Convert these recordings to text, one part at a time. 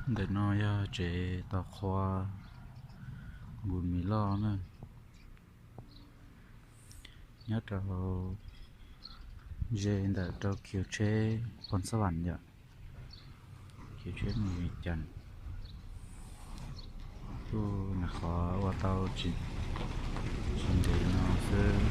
Ntawm no yog tsev tau qhua Npus Mis Loj na, nyob rau ze ntawm rau khiv tsheb Phoo Xab Vam yom, khiv tsheb mus Vim Cas. Kuj nyuam qhuav ua tau tsis ntev no xwb.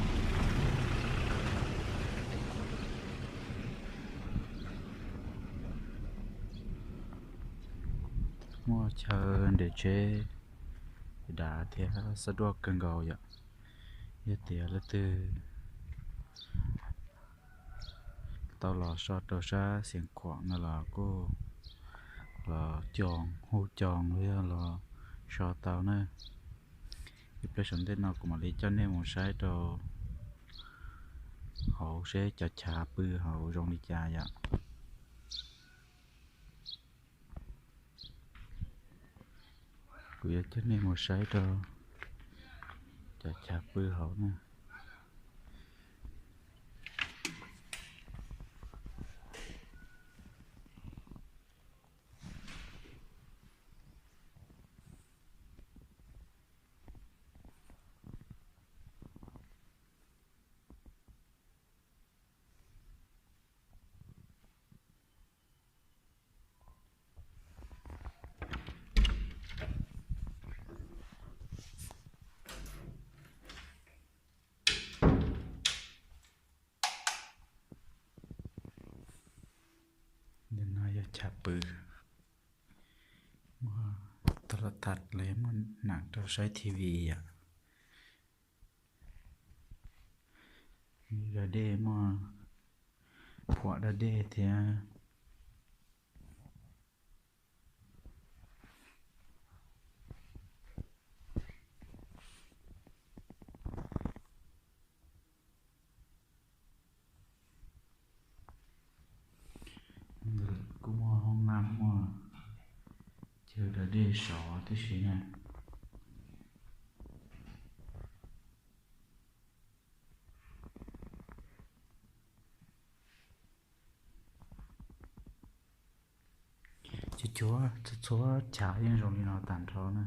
Muaj chaw nres tsheb dav thiab xab duaj kawg nkaus yom. Yog tias leej twg tau los so rau sab Xeev Khuam no los kuj los coos, hu coos los yog los so tau na. Ib pliag saum ntej no kuv mam li coj nej mus saib rau hauv seb cov chav pw hauv zoo li cas yom. Kuv yuav coj nej mus saib rau cov chav pw hauv na. Ntawm no yog chav pw, muaj tas los tas los yog muaj nam rau saib T V yom. Da dej, muaj phuam da dej thiab. Kuj muaj hoob nab, muaj chaw da dej sov tib si na. Cuab cuab txhua txhua chav yeej zoo li no tag nrho na.